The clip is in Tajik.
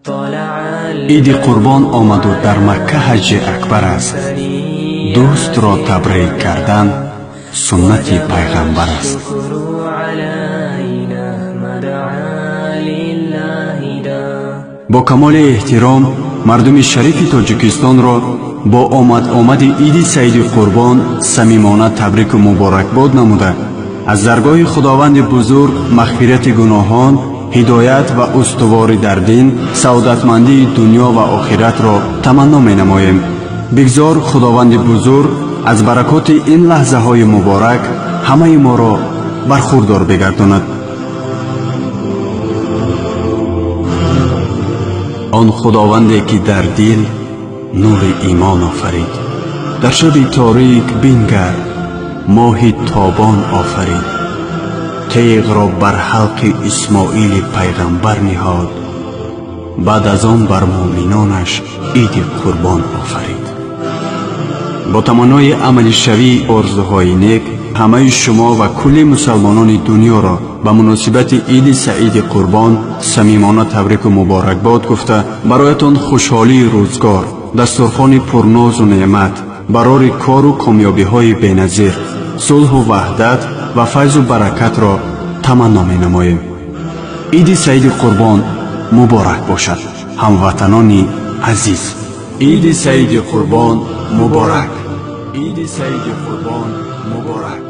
Иди Қурбон омаду дар Макка ҳаҷҷи акбар аст. Дӯстро табрик кардан суннати пайғамбар аст. Бо камоли эҳтиром мардуми шарифи Тоҷикистонро бо омад-омади Иди Саиди Қурбон самимона табрику муборакбод намуда, аз даргоҳи Худованди бузург мағфирати гуноҳон, ҳидоят ва устуворӣ дар дин, саодатмандии дунё ва охиратро таманно менамоем. Бигзор Худованди бузург аз баракоти ин лаҳзаҳои муборак ҳамаи моро бархурдор бигардонад. Он Худованде ки дар дил нури имон офарид, дар шаби торик бингар, моҳи тобон офарид, теғро бар ҳалқи Исмоили пайғамбар ниҳод, баъд аз он бар муъминонаш Иди Қурбон офарид. Бо таманнои амалишавии орзуҳои нек ҳамаи шумо ва кулли мусалмонони дунёро ба муносибати Иди Саиди Қурбон самимона табрику муборакбод гуфта, бароятон хушҳолии рӯзгор, дастурхони пурнозу неъмат, барори кору комёбиҳои беназир, сулҳу ваҳдат ва файзу баракатро таманно менамоем. Иди Саиди Қурбон муборак бошад, ҳамватанони азиз! Иди Саиди Қурбон муборак! Иди Саиди Қурбон муборак!